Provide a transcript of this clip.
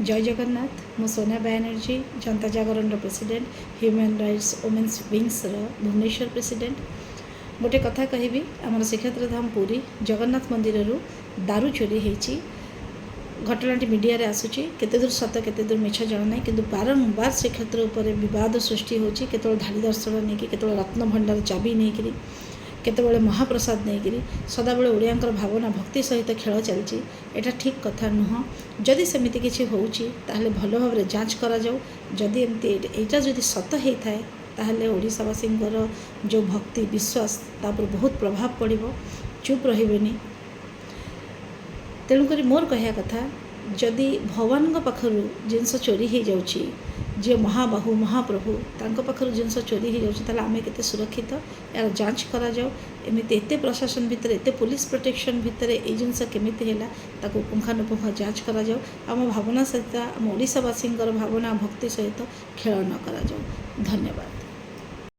ଜୟ ଜଗନ୍ନାଥ। ମୁଁ ସୋନା ବାନାର୍ଜୀ, ଜନତା ଜାଗରଣର ପ୍ରେସିଡେଣ୍ଟ, ହ୍ୟୁମାନ୍ ରାଇଟ୍ସ ଓମେନ୍ସ ୱିଙ୍ଗସର ଭୁବନେଶ୍ୱର ପ୍ରେସିଡେଣ୍ଟ। ଗୋଟେ କଥା କହିବି, ଆମର ଶ୍ରୀକ୍ଷେତ୍ର ଧାମ ପୁରୀ ଜଗନ୍ନାଥ ମନ୍ଦିରରୁ ଦାରୁ ଚୋରି ହେଇଛି। ଘଟଣାଟି ମିଡ଼ିଆରେ ଆସୁଛି। କେତେ ଦୂର ସତ, କେତେ ଦୂର ମିଛ ଜଣା ନାହିଁ, କିନ୍ତୁ ବାରମ୍ବାର ଶ୍ରୀକ୍ଷେତ୍ର ଉପରେ ବିବାଦ ସୃଷ୍ଟି ହେଉଛି। କେତେବେଳେ ଧାଡ଼ି ଦର୍ଶନ ନେଇକି, କେତେବେଳେ ରତ୍ନଭଣ୍ଡାର ଚାବି ନେଇକିରି, କେତେବେଳେ ମହାପ୍ରସାଦ ନେଇକିରି, ସଦାବେଳେ ଓଡ଼ିଆଙ୍କର ଭାବନା ଭକ୍ତି ସହିତ ଖେଳ ଚାଲିଛି। ଏଇଟା ଠିକ୍ କଥା ନୁହଁ। ଯଦି ସେମିତି କିଛି ହେଉଛି, ତାହେଲେ ଭଲ ଭାବରେ ଯାଞ୍ଚ କରାଯାଉ। ଯଦି ଏମିତି ଏଇଟା ଯଦି ସତ ହେଇଥାଏ, ତାହେଲେ ଓଡ଼ିଶାବାସୀଙ୍କର ଯେଉଁ ଭକ୍ତି ବିଶ୍ୱାସ, ତା ଉପରେ ବହୁତ ପ୍ରଭାବ ପଡ଼ିବ, ଚୁପ୍ ରହିବେନି। ତେଣୁକରି ମୋର କହିବା କଥା, ଯଦି ଭଗବାନଙ୍କ ପାଖରୁ ଜିନିଷ ଚୋରି ହେଇଯାଉଛି, ଯିଏ ମହାବାହୁ ମହାପ୍ରଭୁ, ତାଙ୍କ ପାଖରୁ ଜିନିଷ ଚୋରି ହେଇଯାଉଛି, ତାହେଲେ ଆମେ କେତେ ସୁରକ୍ଷିତ? ଏହାର ଯାଞ୍ଚ କରାଯାଉ। ଏମିତି ଏତେ ପ୍ରଶାସନ ଭିତରେ, ଏତେ ପୋଲିସ ପ୍ରୋଟେକ୍ସନ୍ ଭିତରେ ଏଇ ଜିନିଷ କେମିତି ହେଲା, ତାକୁ ପୁଙ୍ଖାନୁପୁଙ୍ଖ ଯାଞ୍ଚ କରାଯାଉ। ଆମ ଭାବନା ସହିତ, ଆମ ଓଡ଼ିଶାବାସୀଙ୍କର ଭାବନା ଭକ୍ତି ସହିତ ଖେଳ ନ କରାଯାଉ। ଧନ୍ୟବାଦ।